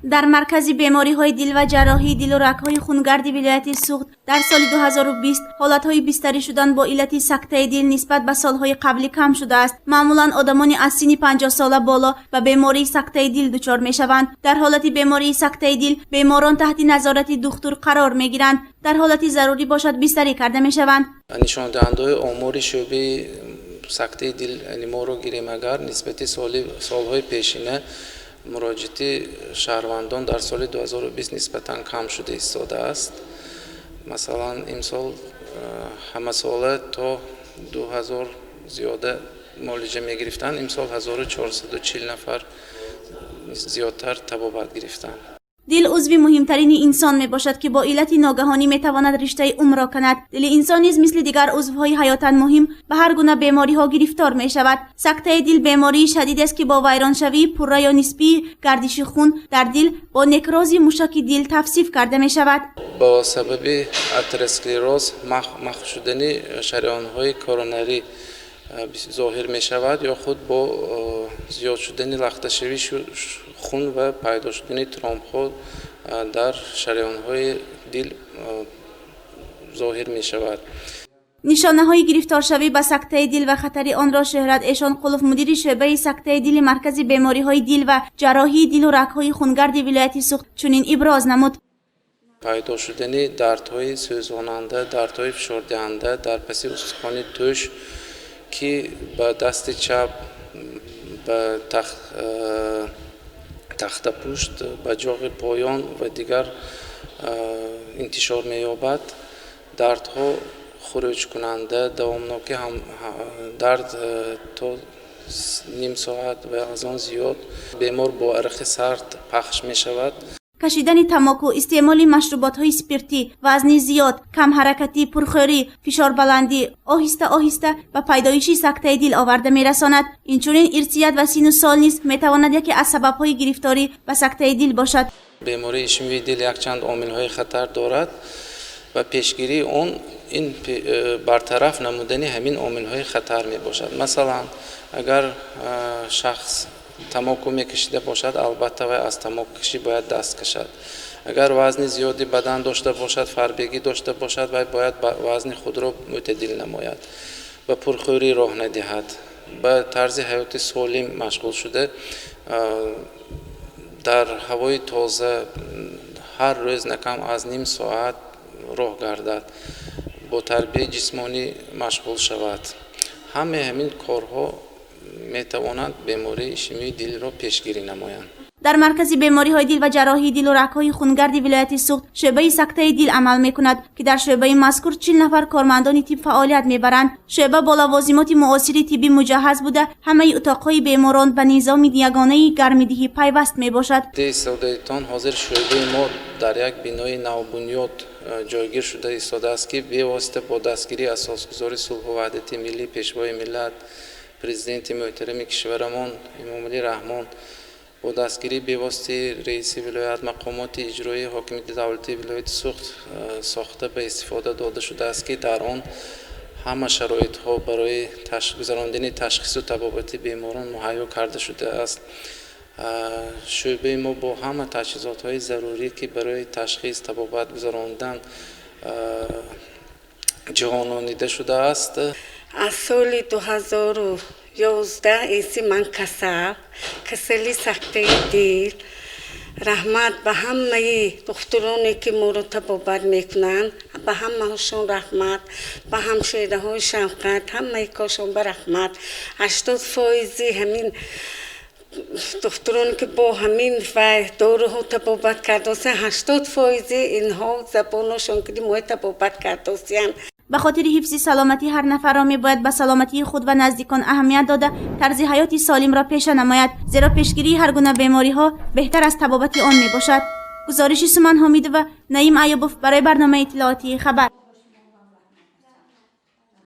Дар маркази бемориҳои дил ва ҷарроҳии дилу рагҳои хунгарди вилояти Суғд дар соли 2020 ҳолатҳои бистарӣ шудан бо иллати сактаи дил нисбат ба солҳои қаблӣ кам шудааст. Маъмулан одамони аз синни 50-сола боло ба бемории сактаи дил дучор мешаванд. Дар ҳолати бемории сактаи дил беморон таҳти назорати духтур қарор мегиранд, дар ҳолати зарурӣ бошад, бистарӣ карда мешаванд. Нишондиҳандаҳои омори шӯъбаи сактаи дил моро гирем агар, нисбати солҳои пешина муроҷиати шаҳрвандон дар соли 2020 нисбатан кам шуда истодааст. Масалан, имсол ҳамасола то 2000 зиёда муолиҷа мегирифтанд, имсол 1440 нафар зиёдтар табобат гирифтанд. Дил узви муҳимтарини инсон мебошад, ки бо иллати ногаҳонӣ метавонад риштаи умрро канад. Дили инсон низ, мисли дигар узвҳои ҳаётан муҳим, ба ҳар гуна бемориҳо гирифтор мешавад. Сактаи дил бемории шадидест, ки бо вайроншавии пурра ё нисбии гардиши хун дар дил бо некрози мушаки дил тавсиф карда мешавад. Бо сабаби атеросклероз, мах шудани шараёнҳои коронарӣ зоҳир мешавад ё худ бо зиёд шудани лахташавии хун ва пайдо шудани тромбҳо дар шараёнҳои дил зоҳир мешавад. Нишонаҳои гирифторшавӣ ба сактаи дил ва хатари онро Шӯҳрат Эшонқулов, мудири шӯъбаи сактаи дили маркази бемориҳои дил ва ҷарроҳии дилу рагҳои хунгарди вилояти Суғд, чунин иброз намуд. Пайдо шудани дардҳои сӯзонанда, дардҳои фишордиҳанда дар паси устухони тӯш, ки ба дасти чап, ба тахтапушт, ба ҷоғи поён ва дигар интишор меёбад. Дардҳо хурӯҷкунанда, давомноки дард то ним соат ва аз он зиёд. Бемор бо арақи сард пахш мешавад. Кашидани тамоку, истеъмоли машруботҳои спиртӣ, вазни зиёд, камҳаракатӣ, пурхӯрӣ, фишорбаландӣ оҳиста оҳиста ба пайдоиши сактаи дил оварда мерасонад. Инчунин ирсият ва сину сол низ метавонад яке аз сабабҳои гирифторӣ ба сактаи дил бошад. Бемории ишемии дил якчанд омилҳои хатар дорад ва пешгирии он ин бартараф намудани ҳамин омилҳои хатар мебошад. Масалан, агар шахс тамоку мекашида бошад, албатта, вай аз тамокукашӣ бояд даст кашад. Агар вазни зиёди бадан дошта бошад, фарбегӣ дошта бошад, вай бояд вазни худро мӯътадил намояд, ба пурхӯрӣ роҳ надиҳад, ба тарзи ҳаёти солим машғул шуда, дар ҳавои тоза ҳар рӯз на кам аз ним соат роҳ гардад, бо тарбияи ҷисмонӣ машғул шавад. Ҳамаи ҳамин корҳо метавонанд бемории ишемии дилро пешгирӣ намоянд. Дар маркази бемориҳои дил ва ҷарроҳии дилу рагҳои хунгарди вилояти Суғд шӯъбаи сактаи дил амал мекунад, ки дар шӯъбаи мазкур 40 нафар кормандони тиб фаъолият мебаранд. Шӯъба бо лавозимоти муосири тиббӣ муҷаҳҳаз буда, ҳамаи утоқҳои беморон ба низоми ягонаи гармидиҳӣ пайваст мебошад. Истодаитон, ҳозир шӯъбаи мо дар як бинои навбунёд ҷойгир шуда истодааст, ки бевосита бо дастгирии асосгузори сулҳу ваҳдати миллӣ, Пешвои миллат, Президенти муҳтарами кишварамон Эмомалӣ Раҳмон, бо дастгирии бевоситаи раиси вилоят, мақомоти иҷроии ҳокимияти давлатии вилояти Суғд сохта ба истифода дода шудааст, ки дар он ҳама шароитҳо барои гузарондани ташхису табобати беморон муҳайё карда шудааст. Шӯъбаи мо бо ҳама таҷҳизотҳои зарурӣ, ки барои ташхис, табобат гузарондан ҷиҳононида шудааст. Аз соли 2011 эси ман касал, касали сактаи дил. Раҳмат ба ҳамаи духтуроне, ки моро табобат мекунанд, ба ҳамаашон раҳмат, ба ҳамшираҳои шафқат, ҳамаи кошон ба раҳмат. 80 фоизи ҳамин духтуроне, ки бо ҳамин вай доруҳо табобат кардосиянд, 80 фоизи инҳо забоношон ки мои табобат кардосиянд. Ба хотири ҳифзи саломатӣ ҳар нафарро мебояд ба саломатии худ ва наздикон аҳамият дода, тарзи ҳаёти солимро пеша намояд, зеро пешгирии ҳар гуна бемориҳо беҳтар аз табобати он мебошад. Гузориши Суман Ҳомидова, Наим Аюбов барои барномаи иттилоотии «Хабар».